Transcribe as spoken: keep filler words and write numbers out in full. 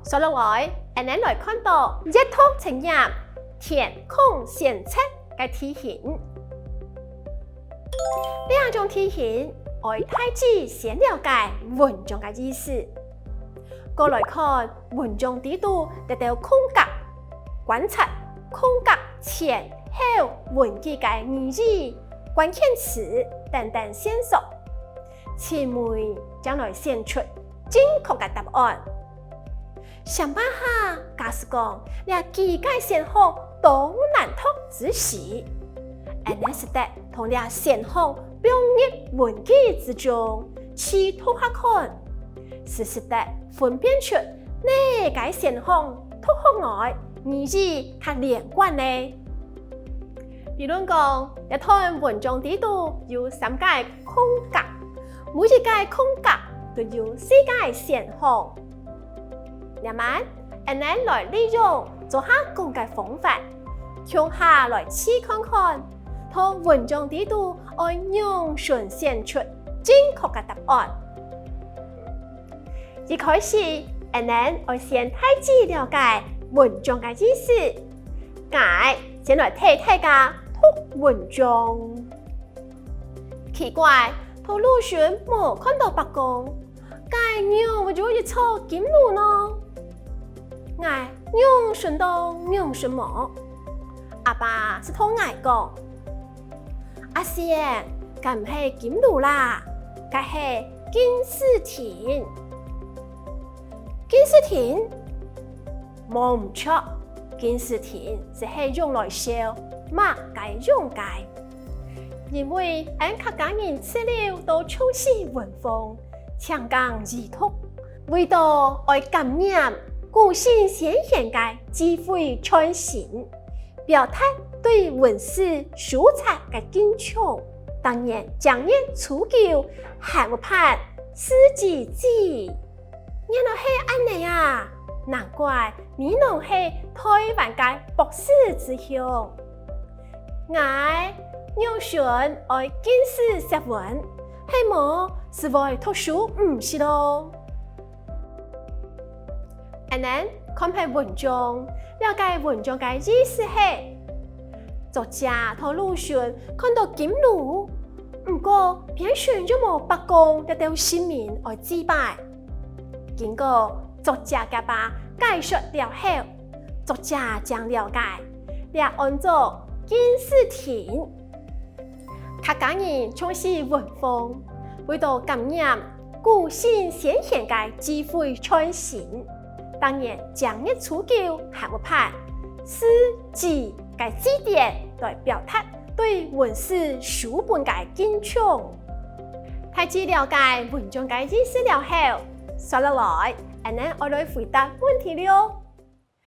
接下來，𠊎等來看到閱讀測驗填空選擇个題型。這種題型愛大致先了解文章个意思，過來看文章裡肚這兜空格，觀察空格前後文句个語義、關鍵詞等等線索，盡尾正來選出正確个答案。 想辦法，假使講這幾個選項當難擇之時，𠊎等使得同這選項放入文句之中，試讀下看，使使得分辨出哪個選項讀下來語義較連貫呢？比論講，這段文章裡肚有三個空格，每一個空格都有四個選項。 這滿，𠊎等來利用做下講个方法，共下來試看看，在文章裡肚愛仰般選出正確个答案。一開始，𠊎等愛先大致了解文章个意思。𠊎先來替大家讀文章。奇怪，在路脣無看到伯公， 該仰會有一座金爐呢？𠊎仰尋到仰尋無？阿爸就同𠊎講：「阿仙，該毋係金爐啦，該係敬字亭。」敬字亭？無毋著，敬字亭就係用來燒墨个用个。 因為𠊎等客家人自幼都重視文風，精耕細讀，為著愛感念古聖先賢个智慧傳承，表達對文史書冊个敬重，逐年正月初九還會辦四季祭。 原來係恁仔啊！難怪你等係臺灣个博士之鄉。𠊎仰尋愛敬字惜文，係無就會讀書毋識囉。𠊎等看忒文章，了解文章个意思係：作者在路脣看到金爐，毋過片脣又無伯公這兜神明愛祭拜。 經過作者厥爸解說了後，作者正了解，這安做敬字亭。客家人重視文風，為著感念古聖先賢个智慧傳承，逐年正月初九還會辦四季个祭典來表達對文史書本个敬重。大致了解文章个意思了後， 接下來，𠊎等愛來回答問題了。